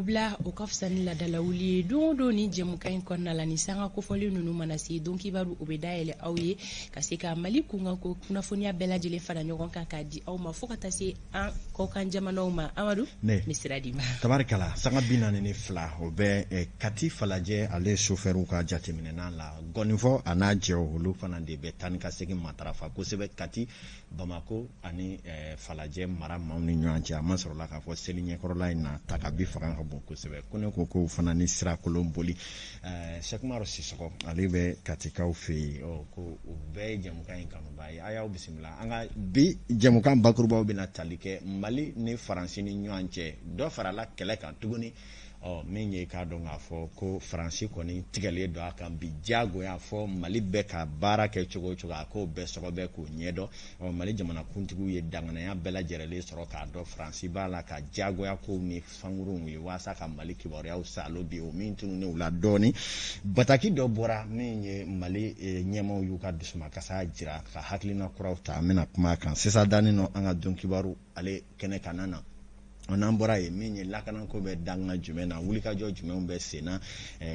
Bolobila, o ka fisa ni ladalawuli ye. Don o don, ni jɛmukan in kɔnɔna la, ni sanga kofɔlen ninnu mana se, don kibaru, o bɛ dayɛlɛ aw ye ka se ka Mali kunkanko kunnafoniya bɛɛ lajɛlen fara ɲɔgɔn kan k'a di aw ma, fo ka taa se an kɔkan jamanaw ma. Amadu, ne bɛ sira di ma. Tabarikala, sanga 42, o bɛ Kati Falajɛ, ale sofɛriw ka jateminɛna la gɔnifɔ, a n'a jɛw, olu fana de bɛ taa ni ka segin matarafa kosɛbɛ Kati, Bamakɔ ani Falajɛ mara maaw ni ɲɔgɔn cɛ. A ma sɔrɔla k'a fɔ seli ɲɛkɔrɔla in na ta ka bi fanga ka bon kosɛbɛ, ko ne ko ko fana ni sira kolon boli. Sɛkumaru Sisɔkɔ, ale bɛ Katikaw fɛ yen, ko o bɛɛ ye jɛmukan in kanuba ye. A y'aw bisimila. An ka bi jɛmukan bakurubaw bɛna tali kɛ Mali ni Faransi ni ɲɔgɔn cɛ, dɔ farala kɛlɛ kan tuguni. Ɔ min ye k'a dɔn k'a fɔ ko Faransi kɔni tigɛlen don a kan bi diyagoya fɔ Mali bɛ ka baara kɛ cogo o cogo, a k'o bɛɛ sɔgɔbɛ k'o ɲɛdɔn. Ɔ Mali jamanakuntigiw ye danganaya bɛɛ lajɛrɛlen sɔrɔ k'a dɔn Faransi b'a la ka diyagoya kow ni fankurunw wuli waasa ka Mali kibaruyaw salo bi, o min tununnen u la dɔɔni. Bataki dɔ bɔra min ye Mali ɲɛmaaw y'u ka dusumakasa jira ka hakilina kuraw ta. An bɛna kuma a kan sisan danin nɔ an ka don kibaru ale kɛnɛ kanna na. N'an bɔra yen, min ye lakanako bɛ danga jumɛn na, wulikajɔ jumɛnw bɛ sen na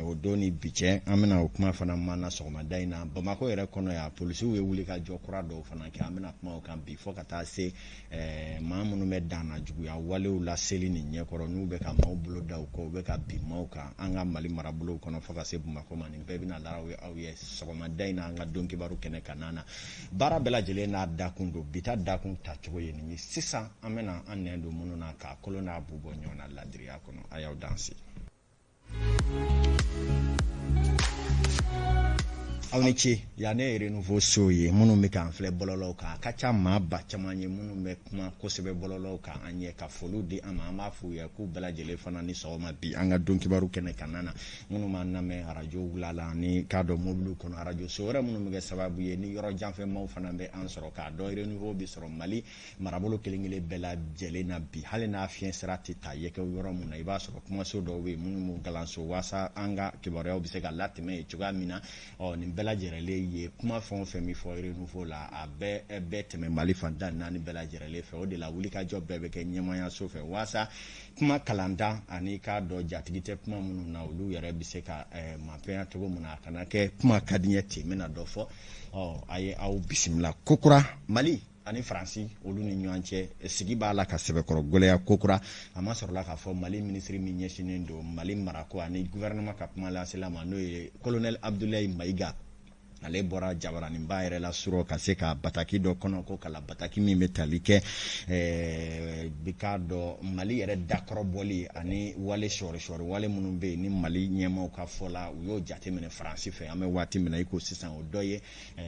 o don ni bi cɛ, an bɛna o kuma fana mana sɔgɔmada in na. Bamakɔ yɛrɛ kɔnɔ yan, polisiw ye wulikajɔ kura dɔw fana kɛ, an bɛna kuma o kan bi, fo ka taa se maa minnu bɛ danna juguya walew la seli nin ɲɛkɔrɔ, n'u bɛ ka maaw bolo da u kɔ, u bɛ ka bin maaw kan an ka Mali marabolow kɔnɔ, fo ka se Bamakɔ ma. Nin bɛɛ bɛna laraw ye aw ye sɔgɔmada in na an ka don kibaru kɛnɛ kanna na. Baara bɛɛ lajɛlen n'a dakun don, bi ta dakun tacogo ye nin ye. Sisan an bɛna an nɛn don minnu na k'a kolon n'a bu bɔ ɲɔgɔn na ladiriya kɔnɔ. A y'aw danse. Aw ni ce. Yan ne ye Renouveau so ye. Minnu bɛ k'an filɛ bɔlɔlɔw kan, a ka ca maa ba caman ye minnu bɛ kuma kosɛbɛ bɔlɔlɔw kan an ye ka foliw di an ma. An b'a f'u ye k'u bɛɛ lajɛlen fana ni sɔgɔma bi an ka don kibaru kɛnɛ kanna na. Minnu b'an lamɛn arajo wula la ni k'a dɔn mobiliw kɔnɔ, arajo so wɛrɛ minnu bɛ kɛ sababu ye ni yɔrɔ janfɛ maaw fana bɛ an sɔrɔ, k'a dɔn Renouveau bɛ sɔrɔ Mali marabolo kelen-kelen bɛɛ lajɛlen na bi. Hali n'a fiɲɛ sira tɛ taa yɛkɛ yɔrɔ min na, i b'a sɔrɔ kumaso dɔw bɛ yen minnu b'u kalanso waasa an ka kibaruyaw bɛ se ka latɛmɛ yen cogoya min na. Ɔ nin bɛɛ lajɛlen ye kuma fɛn o fɛn bɛ fɔ Renouveau la, a bɛɛ bɛ tɛmɛ Mali fan 14 bɛɛ lajɛlen fɛ. O de la wulikajɔ bɛɛ bɛ kɛ ɲɛmayaso fɛ waasa kuma kalantan ani k'a dɔn jatigi tɛ kuma minnu na, olu yɛrɛ bɛ se ka mapɛnya cogo min na, a kana kɛ kuma ka di n ye ten, n bɛna dɔ fɔ. Ɔ a ye aw bisimila kokura. Mali ani Faransi, olu ni ɲɔgɔn cɛ sigi b'a la ka sɛbɛkɔrɔ gɛlɛya kokura. A ma sɔrɔla k'a fɔ Mali minisiri min ɲɛsinnen don Mali marako ani gouvernement ka kuma lasela ma, n'o ye colonel Abdoulaye Maïga, ale bɔra jabaraninba yɛrɛ la surɔ ka se ka bataki dɔ kɔnɔ ko kala, bataki min bɛ tali kɛ bi k'a dɔn Mali yɛrɛ dakɔrɔbɔli ani wale sɔri-sɔri wale minnu bɛ yen ni Mali ɲɛmaaw ka fɔ la, u y'o jateminɛ Faransi fɛ. An bɛ waati min na i ko sisan, o dɔ ye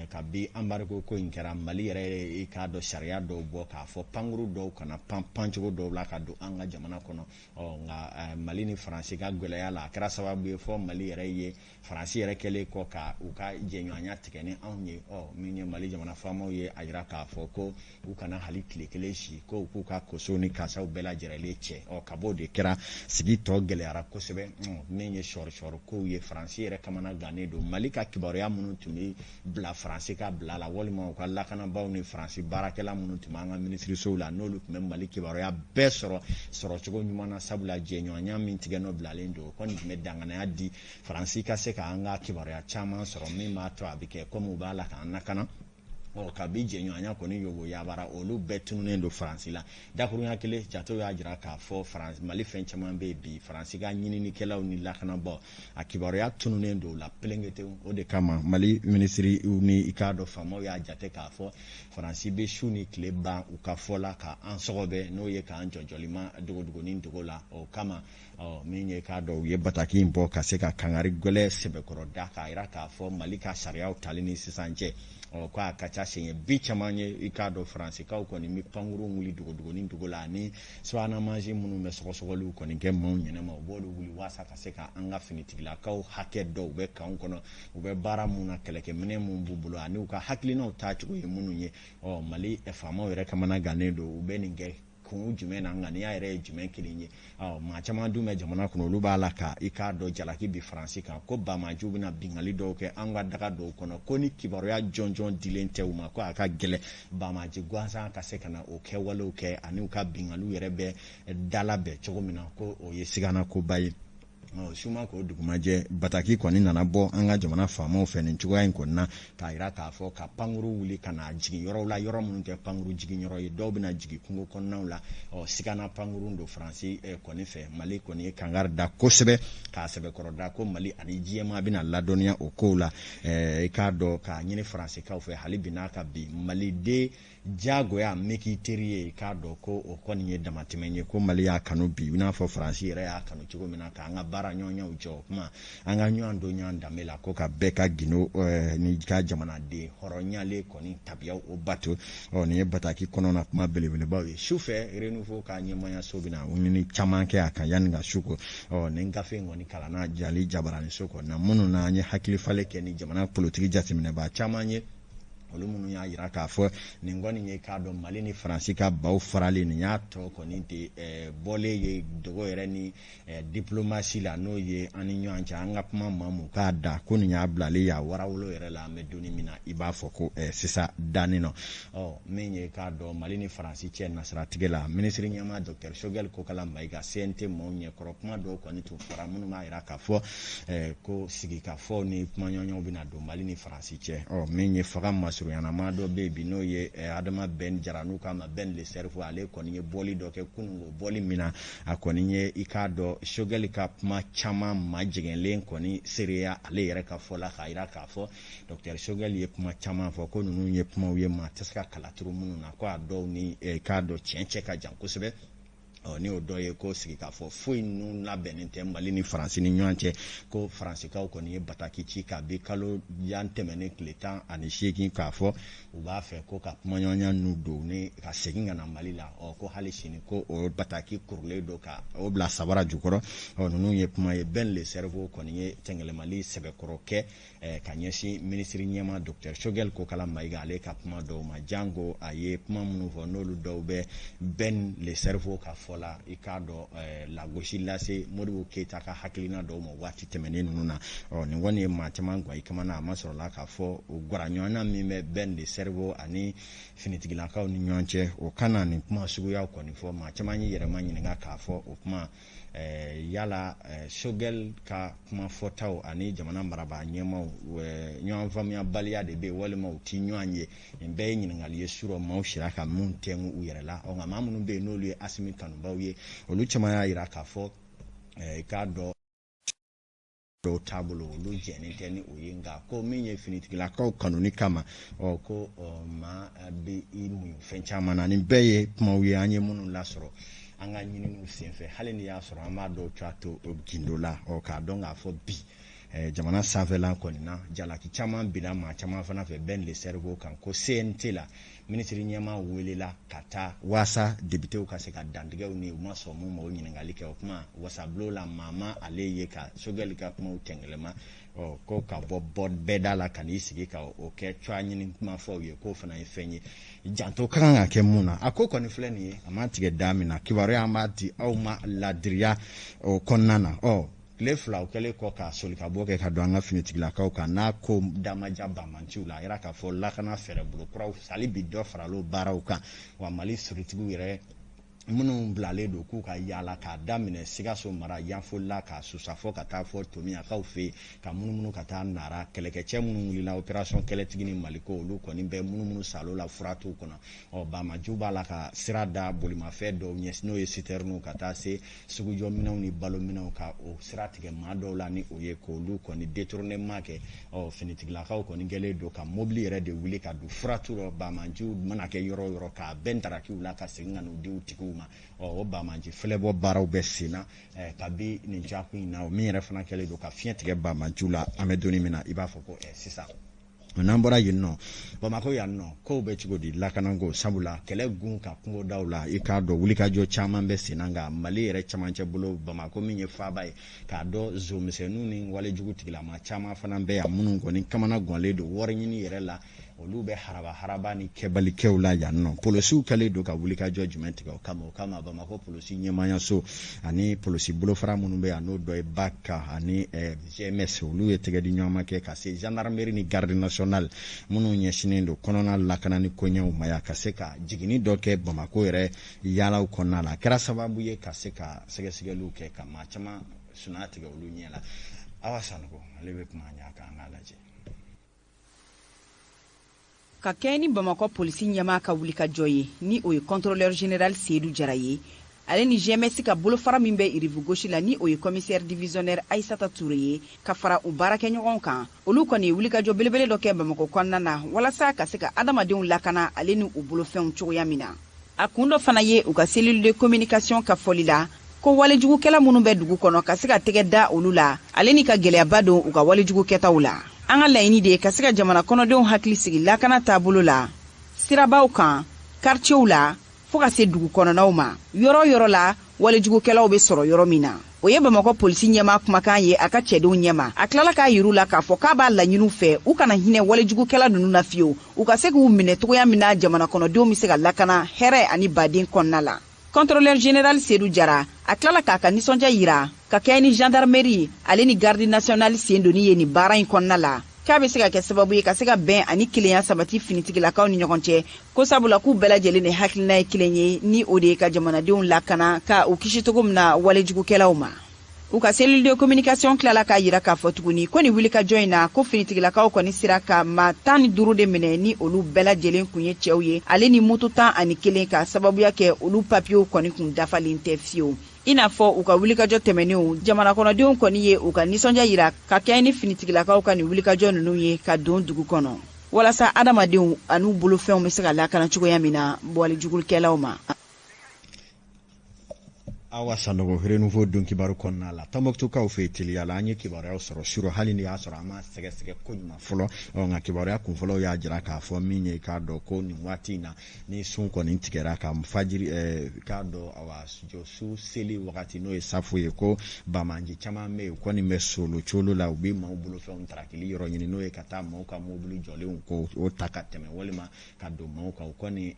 kabi embargo ko in kɛra, Mali yɛrɛ i k'a dɔn sariya dɔw bɔ k'a fɔ pankuru dɔw kana pan pancogo dɔw la ka don an ka jamana kɔnɔ. Ɔ nka Mali ni Faransi ka gɛlɛya la, a kɛra sababu ye fɔ Mali yɛrɛ ye Faransi yɛrɛ kɛlen kɔ ka u ka jɛɲɔgɔnya tigɛ ni anw ye. Ɔ min ye Mali jamana faamaw ye, a jira k'a fɔ ko u kana hali tile kelen si, ko u k'u ka koso ni kasaw bɛɛ lajɛrɛlen cɛ. Ɔ ka b'o de kɛra, sigi tɔ gɛlɛyara kosɛbɛ. Min ye sɔri-sɔri kow ye, Faransi yɛrɛ kamana gannen don. Mali ka kibaruya minnu tun bɛ bila Faransi ka bila la, walima u ka lakanabaaw ni Faransi baarakɛla minnu tun b'an ka minisirisow la, n'olu tun bɛ Mali kibaruya bɛɛ sɔrɔ sɔrɔcogo ɲuman na, sabula jɛɲɔgɔnya min tigɛ nɔ bilalen don, o kɔni tun bɛ danganaya di Faransi ka se k'an ka kibaruya caman sɔrɔ, min b'a to a bɛ kɛ komi u b'a la k'an lakana. Ɔ kabi jɛɲɔgɔnya kɔni yobo yabara, olu bɛɛ tununnen don Faransi la. Dakurunya kelen, jatew y'a jira k'a fɔ Faransi Mali fɛn caman bɛ yen bi, Faransi ka ɲininikɛlaw ni lakanabaaw, a kibaruya tununnen don u la pelenkete. O de kama Mali minisiri ni i k'a dɔn faamaw y'a jate k'a fɔ Faransi bɛ su ni tile ban u ka fɔ la k'an sɔgɔbɛ, n'o ye k'an jɔjɔlima dogodogonin dogo la. O kama, ɔ min ye k'a dɔn u ye bataki in bɔ ka se ka kangari gɛlɛn sɛbɛkɔrɔ da k'a jira k'a fɔ Mali ka sariyaw tali ni sisan cɛ, ɔ ko a ka ca siɲɛ bi caman ye, i k'a dɔn Faransikaw kɔni bɛ pankurun wuli dogodogonin dogo la, ani subahana mansin minnu bɛ sɔgɔsɔgɔliw kɔni kɛ maaw ɲɛnama, u b'olu wuli waasa ka se ka an ka finitigilakaw hakɛ dɔn, u bɛ kanw kɔnɔ, u bɛ baara mun na, kɛlɛkɛminɛn mun b'u bolo, ani u ka hakilinaw taacogo ye minnu ye. Ɔ Mali faamaw yɛrɛ kamana gannen don, u bɛ nin kɛ. kun jumɛn na, ŋaniya yɛrɛ ye jumɛn kelen ye. Ɔ maa caman dun bɛ jamana kɔnɔ, olu b'a la ka i k'a dɔn jalaki bi Faransi kan ko banbaanciw bɛna binkanni dɔw kɛ an ka daga dɔw kɔnɔ, ko ni kibaruya jɔnjɔn dilen tɛ u ma, ko a ka gɛlɛn banbaanci gansan ka se ka na o kɛwalew kɛ ani u ka binkanniw yɛrɛ bɛ dalabɛn cogo min na, ko o ye sigana koba ye. Su ma ko dugu ma jɛ, bataki kɔni nana bɔ an ka jamana faamaw fɛ nin cogoya in kɔni na, k'a jira k'a fɔ ka pankuru wuli ka na jigin yɔrɔw la, yɔrɔ minnu tɛ pankuru jigin yɔrɔ ye, dɔw bɛna jigin kungo kɔnɔnaw la. Ɔ sigana pankuru don Faransi kɔni fɛ. Mali kɔni ye kangari da kosɛbɛ, k'a sɛbɛkɔrɔ da ko Mali ani diɲɛmaa bɛna ladɔnniya o kow la. I k'a dɔn k'a ɲini Faransikaw fɛ hali bi n'a ka bi Maliden jagoya min k'i teri ye, i k'a dɔn ko o kɔni ye damatɛmɛ ye, ko Mali y'a kanu bi i n'a fɔ Faransi yɛrɛ y'a kanu cogo min na k'an ka baara ɲɔgɔnyaw jɔ. O kuma an ka ɲɔgɔn don ɲɔgɔn danbe la, ko ka bɛɛ ka gindo ni ka jamanaden hɔrɔnyalen kɔni tabiyaw o bato. Ɔ nin ye bataki kɔnɔna kuma belebelebaw ye. Su fɛ Renouveau ka ɲɛmayaso bɛna ɲini caman kɛ a kan yanni ka su ko. Ɔ nin gafe in kɔni kalanna jali jabaraniso kɔnɔ minnu na an ye hakili falen kɛ ni jamana politiki jateminɛbaa caman ye, olu minnu y'a jira k'a fɔ nin kɔni ye k'a dɔn Mali ni Faransi ka baw faralen nin y'a tɔ kɔni de bɔlen ye dogo yɛrɛ ni diplomasi la, n'o ye an ni ɲɔgɔn cɛ an ka kuma maamu k'a da ko nin y'a bilalen y'a warawolo yɛrɛ la. An bɛ don min na i b'a fɔ ko sisan dannen nɔ. Ɔ min ye k'a dɔn Mali ni Faransi cɛ nasiratigɛ la, minisiri ɲɛmaa Docteur Choguel Kokala Maïga CNT maaw ɲɛkɔrɔ, kuma dɔw kɔni tun fɔra minnu b'a jira k'a fɔ ko sigikafɔ ni kumaɲɔgɔnyaw bɛna don Mali ni Faransi cɛ. Ɔ min ye faga masurunyanama dɔ bɛ yen bi, n'o ye Adama Ben Jara, n'u k'a ma Ben le Cerveau, ale kɔni ye bɔli dɔ kɛ kununko, bɔli min na a kɔni ye i k'a dɔn Choguel ka kuma caman majɛgɛnlen kɔni seereya ale yɛrɛ ka fɔ la, k'a jira k'a fɔ Docteur Choguel ye kuma caman fɔ ko ninnu ye kumaw ye maa tɛ se ka kala turu minnu na, ko a dɔw ni k'a dɔn tiɲɛ cɛ ka jan kosɛbɛ. Ɔ ni o dɔ ye ko sigikafɔ foyi ninnu labɛnnen tɛ Mali ni Faransi ni ɲɔgɔn cɛ, ko Faransikaw kɔni ye bataki ci kabi kalo yan tɛmɛnen tile 18 k'a fɔ u b'a fɛ ko ka kumaɲɔgɔnya n'u don ni ka segin ka na Mali la. Ɔ ko hali sini ko o bataki kurulen don ka o bila sabara jukɔrɔ. Ɔ ninnu ye kuma ye Ben le Cerveau kɔni ye tɛngɛlɛmali sɛbɛkɔrɔ kɛ ka ɲɛsin minisiri ɲɛmaa Docteur Choguel Kokala Maïga ale ka kuma dɔw ma, janko a ye kuma minnu fɔ n'olu dɔw bɛ Ben le Cerveau ka fɔ la, i k'a dɔn lagosi lase Modibo Keyita ka hakilina dɔw ma waati tɛmɛnen ninnu na. Ɔ nin kɔni ye maa caman gwa i kamana, a ma sɔrɔla k'a fɔ o gwara ɲɔgɔnna min bɛ Ben le Cerveau ani finitigilakaw ni ɲɔgɔn cɛ, o kana nin kuma suguyaw kɔni fɔ. Maa caman y'i yɛrɛ ma ɲininka k'a fɔ o kuma yala Choguel ka kuma fɔtaw ani jamana marabaa ɲɛmaaw ɲɔgɔn faamuyabaliya de bɛ yen walima u ti ɲɔgɔn ye. Nin bɛɛ ye ɲininkali ye surɔ maaw sira ka mun tɛnku u yɛrɛ la. Ɔ nka maa minnu bɛ yen n'olu ye Asimi kanubaw ye, olu caman y'a jira k'a fɔ k'a dɔn dɔw taabolo olu jɛnnen tɛ ni o ye, nka ko min ye finitigilakaw kanuni kama, ɔ ko maa bɛ i muɲu fɛn caman na. Nin bɛɛ ye kumaw ye an ye minnu lasɔrɔ an ka ɲininiw senfɛ, hali n'i y'a sɔrɔ an b'a dɔw cogoya to gindo la. Ɔ k'a dɔn k'a fɔ bi jamana sanfɛla kɔni na, jalaki caman binna maa caman fana fɛ Ben le Cerveau kan, ko CNT la minisiri ɲɛmaa welela ka taa waasa députéw ka se ka dantigɛw ni u ma sɔn mun ma o ɲininkali kɛ. O kuma wasabulon la maa ma ale ye ka Choguel ka kumaw tɛngɛlɛma, ɔ ko ka bɔ bɛɛ da la ka n'i sigi ka o kɛ cogoya ɲini kuma fɔw ye, k'o fana ye fɛn ye janto ka kan ka kɛ mun na. A ko kɔni filɛ nin ye, a ma tigɛ da min na, kibaruya an b'a di aw ma ladiriya o kɔnɔna na. Ɔ tile 2 o kɛlen kɔ ka soli ka bɔ kɛ ka don an ka finitigilakaw kan n'a ko damaja banbanciw la, a yira k'a fɔ lakana fɛɛrɛ bolo kuraw hali bi dɔ faral'o baaraw kan. Wa Mali surutigiw yɛrɛ minnu bilalen don k'u ka yaala k'a daminɛ Sikaso mara Yanfolila k'a susa fɔ ka taa fɔ Tomiyakaw fɛ yen, ka munumunu ka taa Nara, kɛlɛkɛcɛ minnu wulila opération kɛlɛtigi ni Maliko, olu kɔni bɛ munumunu salo la furatuw kɔnɔ. Ɔ banbanciw b'a la ka sira da bolimafɛn dɔw ɲɛ, n'o ye citernew, ka taa se sugujɔminɛnw ni balominɛnw, ka o sira tigɛ maa dɔw la ni o ye k'olu kɔni détournement kɛ. Ɔ finitigilakaw kɔni kɛlen don ka mobili yɛrɛ de wuli ka don furatu rɔ, banbanciw mana kɛ yɔrɔ o yɔrɔ k'a bɛn tarakiw la ka segin ka n'u di u tigiw ma. Ɔ o banbanci fɛlɛbɔ baaraw bɛ sen na kabi nin jakun in na, o min yɛrɛ fana kɛlen don ka fiɲɛ tigɛ banbanciw la an bɛ don min na i b'a fɔ ko sisan. N'an bɔra yen nɔ, Bamakɔ yan nɔ, kow bɛ cogo di lakanako? Sabula kɛlɛ gun ka kungodaw la, i k'a dɔn wulikajɔ caman bɛ sen na, nka Mali yɛrɛ camancɛ bolo, Bamakɔ min ye faaba ye, k'a dɔn zomisɛnninw ni walejugu tigilama caman fana bɛ yan minnu kɔni kamana ganlen don wari ɲini yɛrɛ la. Olu bɛ haraba haraba ni kɛbalikɛw la yan nɔ. Polosiw kɛlen don ka wulikajɔ jumɛn tigɛ o kama? O kama, Bamakɔ polisi ɲɛmaayaso ani polisi bolofara minnu bɛ yan, n'o dɔ ye BAC ani GMS, olu ye tɛgɛ di ɲɔgɔn ma kɛ ka se gendarmerie ni garde nationale minnu ɲɛsinnen don kɔnɔna lakana ni koɲɛw ma yan, ka se ka jiginni dɔ kɛ Bamakɔ yɛrɛ yaalaw kɔnɔna la. A kɛra sababu ye ka se ka sɛgɛsɛgɛliw kɛ ka maa caman suna tigɛ olu ɲɛ la. Awa Sanogo, ale bɛ kuma ɲɛ kan, an k'a lajɛ. Ka kɛɲɛ ni Bamakɔ polisi ɲɛmaa ka wulikajɔ ye, ni o ye contrôleur général Seyidu Jara ye, ale ni GMS ka bolofara min bɛ rive gauche la, ni o ye commissaire divisionnaire Aïssata Touré ye, ka fara u baarakɛɲɔgɔnw kan, olu kɔni ye wulikajɔ belebele dɔ kɛ Bamakɔ kɔnɔna na walasa ka se ka adamadenw lakana ale ni u bolofɛnw cogoya min na. A kun dɔ fana ye, u ka cellule de communication ka fɔli la, ko walejugukɛla minnu bɛ dugu kɔnɔ, ka se ka tɛgɛ da olu la ale ni ka gɛlɛyaba don u ka walejugu kɛtaw la. An ka laɲini de ye ka se ka jamana kɔnɔdenw hakili sigi lakana taabolo la sirabaw kan, quartierw la, fɔɔ ka se dugu kɔnɔnaw ma, yɔrɔ yɔrɔ la walejugukɛlaw bɛ sɔrɔ yɔrɔ min na. O ye Bamakɔ polisi ɲɛma kumakan ye a ka cɛdenw ɲɛma. A tilala k'a yir'u la k'a fɔ k'a b'a laɲiniw fɛ u kana hinɛ walejugukɛla ninnu na fiyewu, u ka se k'u minɛ cogoya min na jamana kɔnɔdenw bɛ se ka lakana hɛrɛ ani baden kɔnɔna la. Contrôleur général Seydou Jara, a tilala k'a ka nisɔndiya yira ka kɛɲɛ ni gendarmerie ale ni garde nationale sen donni ye nin baara in kɔnɔna la, k'a bɛ se ka kɛ sababu ye ka se ka bɛn ani kelenya sabati finitigilakaw ni ɲɔgɔn cɛ, ko sabula k'u bɛɛ lajɛlen de hakilina ye kelen ye, ni o de ye ka jamanadenw lakana ka u kisi cogo min na walejugukɛlaw ma. U ka cellule de communication tilala k'a yira k'a fɔ tuguni ko nin wulikajɔ in na, ko finitigilakaw kɔni sera ka maa 15 de minɛ, ni olu bɛɛ lajɛlen kun ye cɛw ye, ale ni moto 11, ka sababuya kɛ olu papiyew kɔni kun dafalen tɛ fiyewu. I n'a fɔ u ka wulikajɔ tɛmɛnenw, jamana kɔnɔdenw kɔni ye u ka nisɔndiya yira ka kɛɲɛ ni finitigilakaw ka nin wulikajɔ ninnu ye ka don dugu kɔnɔ walasa adamadenw an'u bolofɛnw bɛ se ka lakana cogoya min na walejugukɛlaw ma. Awa Sanogo, Renouveau don kibaru kɔnɔna la, Tɔnbɔkutukaw fɛ teliya la, an ye kibaruyaw sɔrɔ suro, hali ni y'a sɔrɔ an ma sɛgɛsɛgɛ ko ɲuman fɔlɔ. Nka kibaruya kunfɔlɔw y'a jira k'a fɔ min ye, k'a dɔn ko nin waati in na, ni sun kɔni tigɛra ka fajiri, k'a dɔn awa jɔ su seli wagati, n'o ye safo ye, ko bamanji caman bɛ yen, kɔni bɛ solo colo la, u bɛ maaw bolofɛnw tarakili yɔrɔ ɲini, n'o ye ka taa maaw ka mobili jɔlenw ko o ta ka tɛmɛ walima ka don maaw kan. O kɔni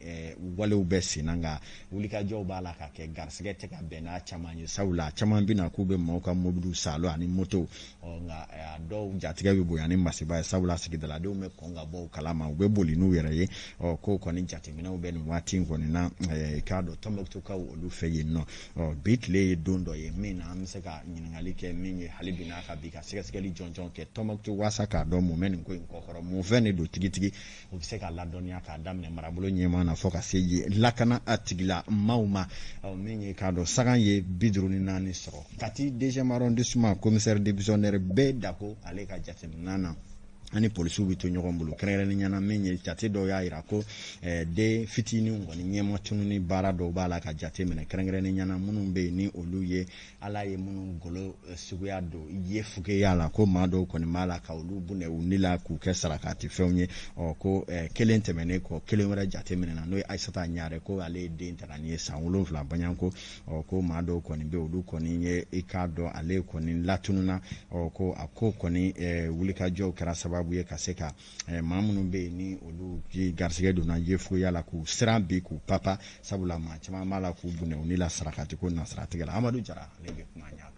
walew bɛ sen na, nka wulikajɔw b'a la ka kɛ, garisɛgɛ tɛ ka bɛn n'a caman ye, sabula caman bɛ na k'u bɛ maaw ka mobiliw salo ani motow. Nka a dɔw jatigɛ bɛ bonya ni masiba ye, sabula sigidaladenw bɛ kɔn ka bɔ u kalama, u bɛ boli n'u yɛrɛ ye. Ɔ ko kɔni jateminɛw bɛ nin waati in kɔni na, i k'a dɔn Tɔnbɔkutukaw olu fɛ yen nɔ. Ɔ bi tile ye don dɔ ye min na an bɛ se ka ɲininkali kɛ min ye, hali bi n'a ka bi ka sɛgɛsɛgɛli jɔnjɔn kɛ Tɔnbɔkutu waasa k'a dɔn mun bɛ nin ko in kɔkɔrɔ, mun fɛn de don tigitigi. O bɛ se ka ladɔnniya k'a daminɛ marabolo ɲɛmaa na fo ka se yen lakana a tigila maaw ma. Min ye, k'a dɔn sagan ye 54 sɔrɔ Kati deuxième arrondissement, commissaire divisionnaire B Dako, ale ka jateminɛ na, ani polisiw bɛ to ɲɔgɔn bolo kɛrɛnkɛrɛnnenya na. Min ye, jate dɔw y'a jira ko den fitininw kɔni ɲɛma tununi baara dɔw b'a la ka jate minɛ, kɛrɛnkɛrɛnnenya na minnu bɛ yen ni olu ye Ala ye minnu golo suguya don ye fugeya la, ko maa dɔw kɔni b'a la ka olu bunɛ u ni la k'u kɛ sarakati fɛnw ye. Ɔ ko kelen tɛmɛnen kɔ, kelen wɛrɛ jate minɛ na, n'o ye Ayisata Ɲare, ko ale ye den ta nin ye san 7 baɲanko. Ɔ ko maa dɔw kɔni bɛ, olu kɔni ye, i k'a dɔn ale kɔni latununa. Ɔ ko a ko kɔni wulikajɔw kɛra sababu ye ka se ka maa minnu bɛ yen ni olu garisɛgɛ donna yefugeya la, k'u siran bi k'u papa, sabula maa caman b'a la k'u bunɛ u ni la sarakati ko nasiratigɛ la. Amadu Jara, ale bɛ kuma ɲɛ kan.